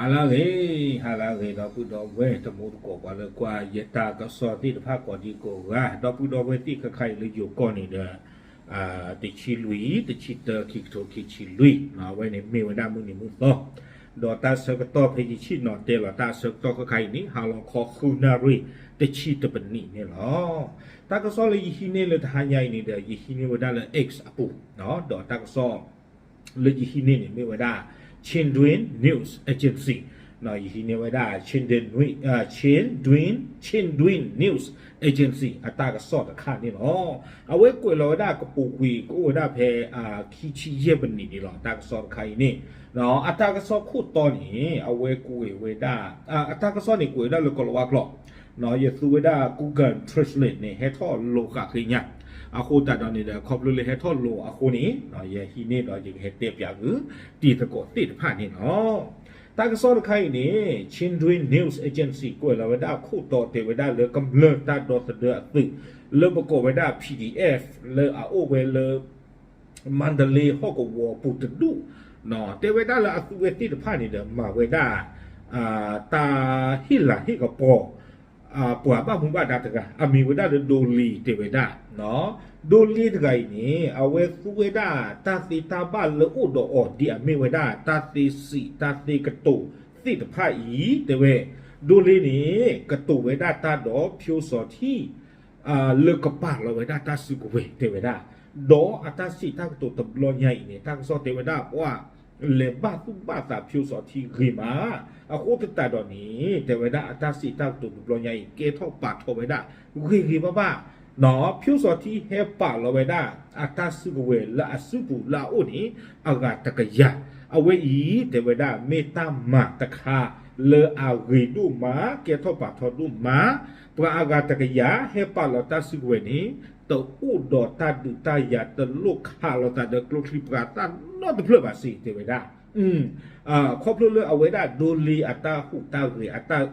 ဟါလၢအဂ့ၤ, ဟါလၢအဂ့ၤ ဒီပုၢ်ဒီဝဲၢ်တံၤသကိး ပှၤလၢကွၢ်ယတၢ်ကစီၣ်သ့ၣ်တဖၣ်ကိးဒံကိးဂၤ, ဒီပုၢ်ဒီဝဲၢ်သ့ၣ်ခဲခါအံၤလၢယိၤကီၢ်န့ၣ်ဒီး တဆံလွံၢ် တဆံတၢ ခံကထိခံဆံလွံၢ်, အဝဲန့ၣ်မ့ၢ်ဝဲဒၣ်မုၢ်နံၤမုၢ်သီ, ဒီးတၢ်ဆၢကတီၢ်ဖဲယဆ့ၣ်နီၤတဲလီၤတၢ်ဆၢကတီၢ်ခဲခါအံၤန့ၣ် ဟါလီၤခီဃုနၣ်ရံၣ် တဆံတၢမံးနံးန့ၣ်လီၤ. တၢ်ကစီၣ်လၢယဟံးန့ၢ်လၢတဟါညါအံၤန့ၣ်ဒီး ယဟံးန့ၢ်ဝဲဒၣ်လၢ X အပူၤ, ဒီးတၢ်ကစီၣ် လၢယဟံးန့ၢ်န့ၣ် မ့ၢ်ဝဲဒၣ် Chindwin News Agency, ယဟံးန့ၢ်ဝဲဒၣ် Chindwin, Chindwin, Chindwin News Agency အတၢ်ကစီၣ်တခါန့ၣ်လီၤ. အဝဲကွဲးလီၤဝဲဒၣ်ကပူၤကွံာ် ကအိၣ်ဝဲဒၣ်ဖဲ ခံဆံယဲၢ်မံးနံးန့ၣ်လီၤ. တၢ်ကစီၣ်တခါအံၤန့ၣ် အတၢ်ကစီၣ်ခိၣ်တီန့ၣ် အဝဲကွဲးဝဲဒၣ် အတၢ်ကစီၣ်န့ၣ် ကွဲးဝဲဒၣ်လၢကလၤဝါကျိာ်, ယသူဝဲဒၣ် Google Translate န့ၣ် ဟဲထီၣ်လိာ်ဃာ်ဃ့ညါ, အဃိသတးဒီးန့ၣ်ဒီး ခီဖျိလၢဟဲထီၣ်လိာ်အဃိန့ၣ် ယဟံးန့ၢ်ဒီးယကဟဲတဲပၠးသု တံၤသကိးသ့ၣ်တဖၣ်န့ၣ်လီၤ. တၢ်ကစီၣ်တခါအံၤန့ၣ် Chindwin News Agency ကွဲးလီၤဝဲဒၣ်ခိၣ်တီတဲဝဲဒၣ်လၢကမျၢၢ်တၢ်ဒီသဒၢအသုး လၢပကိးဝဲဒၣ် P D F လၢအအိၣ်ဝဲလၢ မါဒလ့ဟီၣ်ကဝီၤပူၤတဒူၣ်, တဲဝဲဒၣ်လၢအသုးဝဲသ့ၣ်တဖၣ်န့ၣ်ဒီး မၤဝဲဒၣ် တၢ်ဟ့ၣ်လၤဟ့ၣ်ကပီၤ ပှၤဘၣ်မူဘၣ်ဒါတဂၤ အမံၤဝဲဒၣ်လၢ ဒိလ့ တဲဝဲဒၣ်, ဒိလ့တဂၤအံၤန့ၣ် အဝဲသူဝဲဒၣ်တၢ်သ့တၢ်ဘၣ်လၢအိၣ်ဒီးအီၤဒ်အမ့ၢ်ဝဲဒၣ် တၢ်သ့စံးတၢ်သ့ကတိၤသ့ၣ်တဖၣ်အံၤ တဲဝဲ, ဒိလ့န့ၣ် ကတိၤဝဲဒၣ်တၢ်ဒီးဖၠိစီၤထံ လၢကပာ်လီၤဝဲဒၣ်တၢ်စုကဝဲၤတဲဝဲဒၣ်, ဒီးအတၢ်စံးတၢ်ကတိၤတဘျီညါအံၤန့ၣ် တၢ်ကစီၣ်တဲဝဲဒၣ်ပှၤ လဲၤဘၣ်သူၣ်ဘၣ်သးဖၠိစီၤထံဂ့ၤမး, အဃိသတးဒီးန့ၣ် တဲဝဲဒၣ်အတၢ်စံးတၢ်ကတိၤတဘျီညါအံၤ ကဲထီၣ်ပာ်ထီၣ်ဝဲဒၣ် ဂ့ၤဂ့ၤဘၣ်ဘၣ်, ဖၠိစီၤထံဟဲပာ်လီၤဝဲဒၣ် အတၢ်စုကဝဲၤလၢအစုပူၤလၢအအိၣ်န့ၣ် အဂၤတကယၤ, အဝဲအံၤ တဲဝဲဒၣ်မ့ၢ်တၢ်မၤတခါ လၢအဂ့ၤဒိၣ်မး ကဲထီၣ်ပာ်ထီၣ်ဒိၣ်မး, ပှၤအဂၤတကယၤ ဟဲပာ်လီၤတၢ်စုကဝဲၤန့ၣ် တအိၣ်ဒီးတၢ်ဒုးတၢ်ယၤ တလိၣ်ခးလိာ်သးဒီးကျိချံပှၤသၣ်နီတဖျၢၣ်ဘၣ်စ့ၢ် တဲဝဲဒၣ် ခီဖျိလၢအဝဲဒၣ်ဒိလ့အတၢ်ဟူးတၢ်ဂဲၤ အတၢ်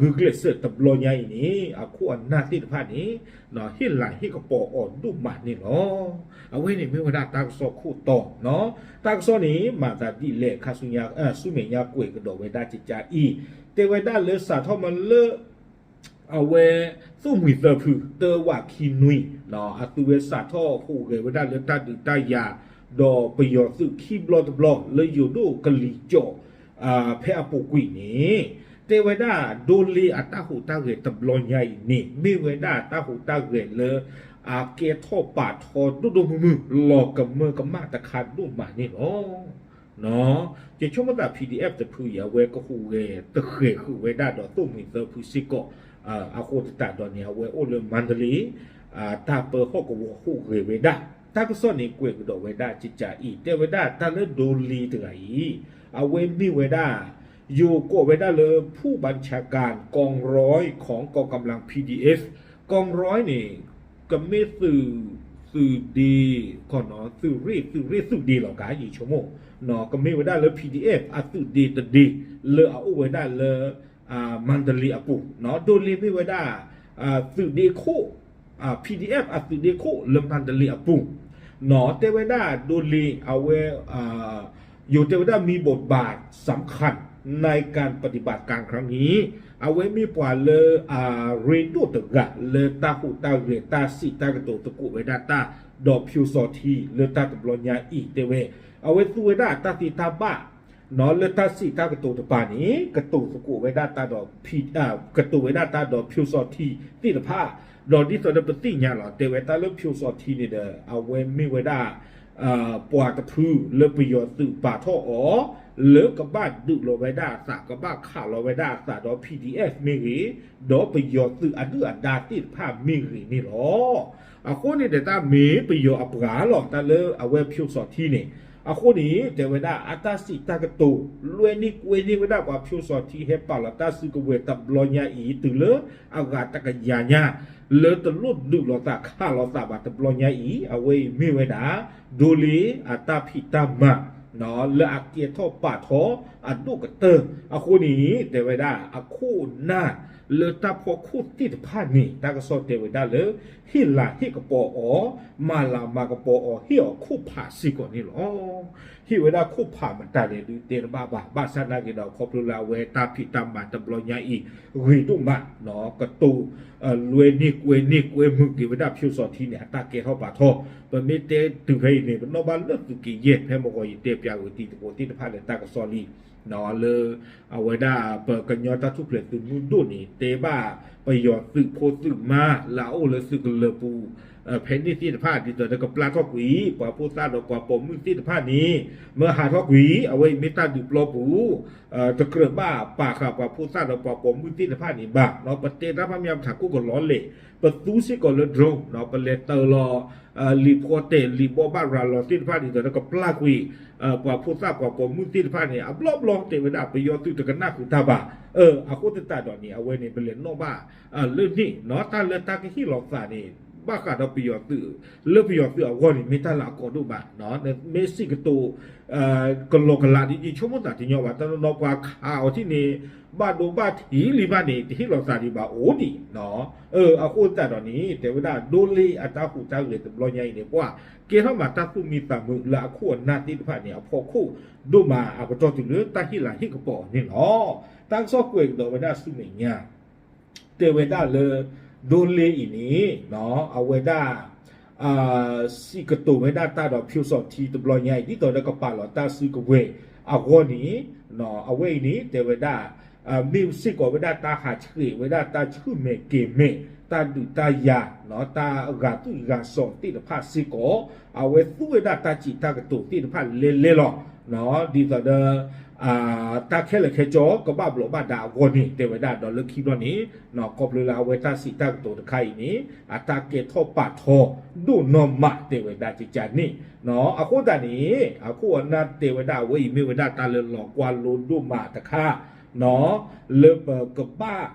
ဂုာ်ကျဲးစၢးတဘျီညါအံၤန့ၣ် အခိၣ်အနၢ်သ့ၣ်တဖၣ်န့ၣ် ဟ့ၣ်လၤဟ့ၣ်ကပီၤအီၤဒိၣ်မးန့ၣ်လီၤ. အဝဲန့ၣ်မ့ၢ်ဝဲဒၣ်တၢ်ကစီၣ်ခိၣ်တီ, တၢ်ကစီၣ်န့ၣ် မၤသးဒ်လဲၣ်ခါဆူညါ ဆူမဲာ်ညါကွဲးကဒီးဝဲဒၣ်ကကးအံၤ, တဲဝဲဒၣ်လၢစးထီၣ်မးလၢ အဝဲ သိၣ်မှံၤသၢဖု တၢဝးခံနွံ အသုဝဲစးထီၣ်ဟူးဂဲၤဝဲဒၣ်လၢတၢ်ဒုးတၢ်ယၤ ဒီးပယီၤသုးခံဘျီတဘျီ လၢယိၤဒိၣ်ကလံၤကၠီၣ် ဖဲအပူၤကွံာ်န့ၣ် တဲဝဲဒၣ်ဒိလ့အတၢ်ဟူးတၢ်ဂဲၤတဘျီညါအံၤန့ၣ် မ့ၢ်ဝဲဒၣ်တၢ်ဟူးတၢ်ဂဲၤလၢ အကဲထီၣ်ပာ်ထီၣ်ဒိၣ်ဒိၣ်မုၢ်မုၢ် လီၤကမၢကမၣ်တခါဒိၣ်မးန့ၣ်လီၤ. ယဆိကမိၣ်သး P D F တဖုအံၤ အဝဲကဟူးဂဲၤတဃဲၤဃုာ်ဝဲဒၣ်ဒီးသိၣ်မှံၤသၢဖုစ့ၢ်ကီး, အဃိသတးဒီးန့ၣ် အဝဲအိၣ်လၢမါဒလ့ တၢ်ပၢဟီၣ်ကဝီၤဟူးဂဲၤဝဲဒၣ်, တၢ်ကစီၣ်န့ၣ်ကွဲးကဒီးဝဲဒၣ်ကကးအံၤ တဲဝဲဒၣ်တၢ်လၢဒိလ့တဂၤအံၤ အဝဲမ့ၢ်ဝဲဒၣ် ယိၤကိးဝဲဒၣ်လၢ ဖူၣ်ဘၣ်ဆၣ်ကၣ် ကီၢ်ရီ ခီၣ်ကီၢ်ကမျၢၢ် P D F, ကီၢ်ရီန့ၣ် ကမ့ၢ်သုး သုးဒ့ သုးရ့ၣ် သုးရ့ၣ်သုးဒ့လီၤကါ ယဆိကမိၣ်, ကမ့ၢ်ဝဲဒၣ်လၢ P D F အသုးဒ့တဒ့ လၢအအိၣ်ဝဲဒၣ်လၢ မါဒလ့အပူၤ, ဒိလ့မ့ၢ်ဝဲဒၣ် သုးဒ့ခိၣ် P D F အသုးဒ့ခိၣ်လၢမါဒလ့အပူၤ, တဲဝဲဒၣ်ဒိလ့အဝဲ ယိၤတဲဝဲဒၣ် มีบทบาทสำคัญในการปฏิบัติการครั้งนี้ အဝဲမ့ၢ်ပှၤလၢအရ့ဒိၣ်တဂၤလၢတၢ်ဟူးတၢ်ဂဲၤတၢ်စံးတၢ်ကတိၤသကိးဝဲဒၣ်တၢ် ဒီးဖၠိစီၤထံလၢတၢ်တဘျီညါအံၤ တဲဝဲ အဝဲသူဝဲဒၣ်တၢ်သ့တၢ်ဘၣ် လၢတၢ်စံးတၢ်ကတိၤတပၤန့ၣ် ကတိၤသကိးဝဲဒၣ်တၢ်ဒီး ကတိၤဝဲဒၣ်တၢ်ဒီးဖၠိစီၤထံသ့ၣ်တဖၣ်, ဒီးဒ်သိးဒီးပသ့ၣ်ညါလီၤ တဲဝဲတၢ်လၢဖၠိစီၤထံန့ၣ်ဒီး အဝဲမ့ၢ်ဝဲဒၣ် ပှၤတဖုလၢပယီၤသုးပာ်ထီၣ်အီၤ လၢကဘၣ်ဒုးလီၤဝဲဒၣ်အသး ကဘၣ်ခးလီၤဝဲဒၣ်အသးဒီး P D F မ့ၢ်ဂ့ၤ, ဒီးပယီၤသုးအဒုၣ်အဒါသ့ၣ်တဖၣ်မ့ၢ်ဂ့ၤန့ၣ်လီၤ. အဃိန့ၣ်ဒီးတၢ်မ့ၢ်ပယီၤအပှၤလီၤ တၢ်လၢအဝဲဖၠိစီၤထံန့ၣ်, အဃိန့ၣ် တဲဝဲဒၣ်အတၢ်စံးတၢ်ကတိၤ လွဲန့ၢ်ကွဲန့ၢ်ဝဲဒၣ်ပှၤဖၠိစီၤထံဟဲပာ်လီၤတၢ်စုကဝဲၤတဘျီညါအံၤ တုၤလၢအဂၤတကယၤညါ လၢတလိၣ်ဒုးလီၤသးခးလီၤသးဘၣ်တဘျီညါအံၤ အဝဲအံၤမ့ၢ်ဝဲဒၣ် ဒိလ့အတၢ်ဖံးတၢ်မၤ လၢအကဲထီၣ်ပာ်ထီၣ်အဒိၣ်ကတၢၢ် အဃိန့ၣ် တဲဝဲဒၣ်အခိၣ်နၢ် လၢတၢ်ဖီခိၣ်သ့ၣ်တဖၣ်န့ၣ် တၢ်ကစီၣ်တဲဝဲဒၣ်လၢ ဟ့ၣ်လၤဟ့ၣ်ကပီၤအီၤ, မၤလၤမၤကပီၤအီၤ ဟ့ၣ်အီၤခိၣ်ဖးစ့ၢ်ကီးန့ၣ်လီၤ. ဟ့ၣ်ဝဲဒၣ်ခိၣ်ဖးမတၤလဲၣ်ဒုးတဲတဘၣ်ဘၣ်, ဘၣ်ဆၣ်နာ်က့ဒီး ခီဖျိလၢအဝဲတၢ်ဖံးတၢ်မၤတဘျီညါအံၤ ဂ့ၤဒိၣ်မး, ကတိၤ လွဲန့ၢ်ကွဲန့ၢ်ကွဲမုာ်က့ၤဝဲဒၣ် ဖြိးစီၤထံန့ၣ် အတၢ်ကဲထီၣ်ပာ်ထီၣ်, ပမ့ၢ်တဲတုၤဖဲအံၤန့ၣ် ပနီၣ်ဘၣ်လၢသုးက့ၤယဲၢ် ဖဲမုၢ်ဂီၤယတဲပၠးဝဲတံၤသကိးသ့ၣ်တဖၣ်လၢတၢ်ကစီၣ်လံ လၢ အဝဲဒၣ်ပကညီတၢ်ထူၣ်ဖျဲးသုးမုၢ်ဒိၣ်န့ၣ် တဲဘၣ်ပယီၤသုးဖိသုးမါ လၢအအိၣ်လၢသုးကလၢၤပူၤ ဖဲန့ၣ်သ့ၣ်တဖၣ် ဒ်သိးဒီးကပျၢ်ထီၣ်ကွံာ် ပှၤဖိသၣ်ဒီးပှၤပိာ်မုၣ်သ့ၣ်တဖၣ်န့ၣ် မၢဟးထီၣ်ကွံာ် အဝဲအံၤမ့ၢ်တၢ်ဒုးပျီပူၤ တကြၢးဘၣ်ပာ်ဃာ်ပှၤဖိသၣ်ဒီးပှၤပိာ်မုၣ်သ့ၣ်တဖၣ်န့ၣ်ဘၣ်, ပတဲတၢ်ဖးမ့ၢ်ပထးခိၣ်ကလီလ့ၣ်, ပသူစ့ၢ်ကီးလၢ drone ပလဲၤတၢလီၤ လံာ်ဖီတဲာ် လံာ်ဘိးဘၣ်ရၤလီၤသ့ၣ်တဖၣ် ဒ်သိးဒီးကပျၢ်ကွံာ် ပှၤဖိသၣ်ပှၤပိာ်မုၣ်သ့ၣ်တဖၣ်န့ၣ် အဘျီဘျီတဲဝဲဒၣ် ပယီၤသုးတကနၣ်ဃုာ်တၢ်ဘၣ်. အဃိသတးဒီးန့ၣ် အဝဲန့ၣ် ပလဲၤနီၣ်ဘၣ် လၢန့ၣ် တၢ်လၢတၢ်ကဟ့ၣ်လီၤသးန့ၣ် ဘၣ်ဃးဒီးပယီၤသုး လၢပယီၤသုးအဂီၢ်န့ၣ် မ့ၢ်တၢ်လၢအကီဒိၣ်မး, မ့ၢ်စံးကတိၤ ကလီကလးဒ်ယဆိကမိၣ်သးတညီဘၣ်, တနီၤနီၤပှၤခးအီၤထံၣ်န့ၣ် ဘၣ်ဒိဘၣ်ထံးလံဘၣ်န့ၣ် တဟ့ၣ်လီၤသးဒံးဘၣ်အိၣ်ဒံး. အဃိသတးဒီးန့ၣ် တဲဝဲဒၣ် ဒိလ့အတၢ်ဟူးတၢ်ဂဲၤတဘျီညါအံၤန့ၣ် ပှၤကဲထီၣ်မးတၢ်သူၣ်မံသးမုာ်လၢအခိၣ်အနၢ်သ့ၣ်တဖၣ်န့ၣ် အဖီခိၣ်ဒိၣ်မး အပတီၢ်တုၤလၢတၢ်ဟ့ၣ်လၤဟ့ၣ်ကပီၤအီၤန့ၣ်လီၤ. တၢ်ကစီၣ်ကွဲးကဒီးဝဲဒၣ်ဆူမဲာ်ညါ တဲဝဲဒၣ်လၢ ဒိလ့အံၤန့ၣ် အဝဲဒၣ် စံးကတိၤဝဲဒၣ်တၢ်ဒီး ဖြိးစီၤထံတဘျီညါအံၤ ဒ်သိးဒီးကပာ်လီၤတၢ်စုကဝဲၤအဂီၢ်န့ၣ် အဝဲအံၤန့ၣ် တဲဝဲဒၣ် မ့ၢ်စ့ၢ်ကီးဝဲဒၣ်တၢ်ဟးဆှဲးဝဲဒၣ်တၢ်ဆူၣ်မဲာ်ကဲၤမဲာ် တၢ်ဒုးတၢ်ယၤ တၢ်ဂာ်သူၣ်ဂာ်စီၤသ့ၣ်တဖၣ်စ့ၢ်ကီး အဝဲသူဝဲဒၣ်တၢ်စံးတၢ်ကတိၤသ့ၣ်တဖၣ်လဲၤလဲၤလီၤ ဒ်သိးဒီး တၢ်ခဲလၢာ်ခဲဆ့ကဘၣ်ဘျီးဘၣ်ဒါအဂီၢ်န့ၣ် တဲဝဲဒၣ်ဒီးလၢခံဘျီန့ၣ် ခီဖျိလၢအဝဲတၢ်စံးတၢ်ကတိၤတခါအံၤန့ၣ် အတၢ်ကဲထီၣ်ပာ်ထီဒိၣ်နီၢ်မးတဲဝဲဒၣ်ကကန့ၣ် အဃိသတးန့ၣ် အခိၣ်အနၢ်တဲဝဲဒၣ်အဝဲအံၤမ့ၢ်ဝဲဒၣ်တၢ်လၢလီၤကွၢ်လိဒိၣ်မးတခါ လၢပကဘၣ်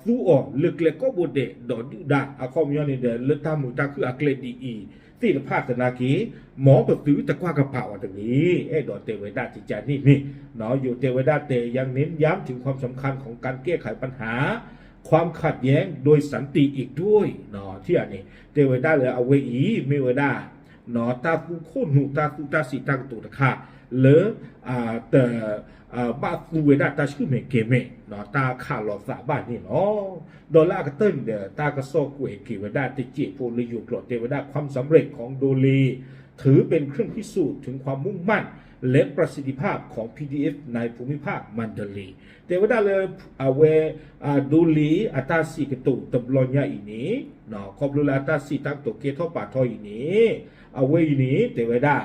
သူအီၤလၢကျဲကိးဘိဒဲးဒီးဒုၣ်ဒါ အခီပညီန့ၣ်ဒီး လၢတၢ်မုာ်တၢ်ခုၣ်အကျဲဒ်အံၤသ့ၣ်တဖၣ်သနာ်က့ မ်ပသုတကွၢ်ကပာ်အီၤတဂ့ၤ အဲၣ်ဒိးတဲဝဲဒၣ်ကကန့ၣ်န့ၣ် ယိၤတဲဝဲဒၣ်တဲ ยังเน้นย้ำถึงความสำคัญของการแก้ไขปัญหา ความขัดแย้งโดยสันติอีกด้วย ထံၣ်ဧါန့ၣ် တဲဝဲဒၣ်လၢအဝဲအံၤ မ့ၢ်ဝဲဒၣ် တၢ်သူခိၣ်နူာ် တၢ်သူတၢ်စံးတၢ်ကတိၤတခါ လၢ တ ဘၣ်သူဝဲဒၣ်တၢ်ဆူၣ်မဲာ်ကဲၤမဲာ် တၢ်ခးလီၤသးဘၣ်န့ၣ်လီၤ. ဒီးလၢအကတၢၢ်န့ၣ်ဒီး တၢ်ကစီၣ်ကွဲးက့ၤဝဲဒၣ်တစဲးဖိလၢယိၤကျိာ်တဲဝဲဒၣ် ความสำเร็จของโดเล ถือเป็นเครื่องพิสูจน์ถึงความมุ่งมั่นและประสิทธิภาพของ พีดีเอฟ ในภูมิภาคมันเดเลย์ တဲဝဲဒၣ်လၢ အဝဲ ဒိလ့အတၢ်စံးကတိၤတဘျီညါအံၤန့ၣ် ခီဖျိလၢအတၢ်စံးတၢ်ကတိၤကဲထီၣ်ပာ်ထီအံၤန့ၣ် အဝဲအံၤန့ၣ် တဲဝဲဒၣ်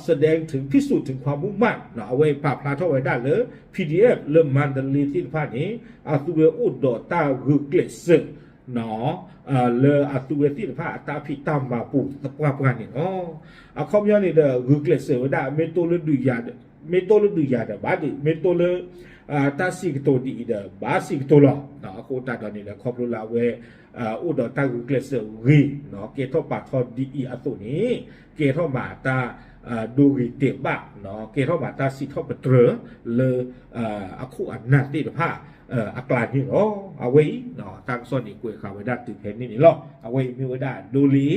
แสดงถึง พิสูจน์ถึงความมุ่งมั่น အဝဲပာ်ဖျါထီၣ်ဝဲဒၣ်လၢ พีดีเอฟ လၢ มันเดเลย์ သ့ၣ်တဖၣ်န့ၣ် အသုဝဲအိၣ်ဒီးတၢ်ဂုာ်ကျဲးစၢး လၢအသုဝဲသ့ၣ်တဖၣ်အတၢ်ဖံးတၢ်မၤပူၤသပှၢ်ပှၢ်န့ၣ်လီၤ. အခီပညီန့ၣ်ဒီး ဂုာ်ကျဲးစၢးဝဲဒၣ် မ့ၢ်တိၢ်လၢဒုးယၤဒီး မ့ၢ်တိၢ်လၢဒုးယၤဒီးဘၣ်ဒုး မ့ၢ်တိၢ်လၢ တၢ်စံးကတိၤဒ်အံၤဒီး ဘၣ်စံးကတိၤလီၤ. အဃိသတးဒီးန့ၣ်ဒီး ခီဖျိလၢအဝဲ အိၣ်ဒီးတၢ်ဂုာ်ကျဲးစၢးဂ့ၤ ကဲထီၣ်ပာ်ထီဒ်အံၤအသိးန့ၣ် ကဲထီၣ်မးတၢ် ဒိဂ့ၤတဲာ်ဘၣ် ကဲထီၣ်မးတၢ်စံးထီၣ်ပတြၢၤလၢ အခိၣ်အနၢ်သ့ၣ်တဖၣ် အကျါန့ၣ်လီၤ. အဝဲအံၤ တၢ်ကစီၣ်န့ၣ်ကွဲးဃာ်ဝဲဒၣ်တုၤဖဲန့ၣ်န့ၣ်လီၤ. အဝဲအံၤမ့ၢ်ဝဲဒၣ်ဒိလ့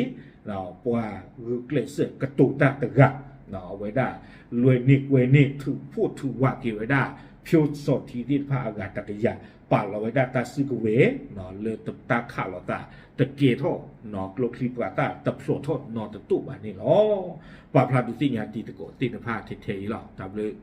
ပှၤဂုာ်ကျဲးစၢးကတိၤတၢ်တဂၤ အဝဲဒၣ် လွဲန့ၢ်ကွဲန့ၢ် ထုးဖှိၣ်ထုးဝးက့ၤဝဲဒၣ် ဖြိးစီၤထံသ့ၣ်တဖၣ်အဂၤတကယၤ ပာ်လီၤဝဲဒၣ်တၢ်စုကဝဲၤ လၢတၢ်ခးလိာ်သး တကဲထီၣ် ကျိချံပှၤသၣ်တဖျိးထီၣ်နီတတိၢ်ဘၣ်န့ၣ်လီၤ. ပာ်ဖျါဒုးသ့ၣ်ညါတံၤသကိးသ့ၣ်တဖၣ်ထဲထဲအံၤလီၤ. တၢ်ဘျုး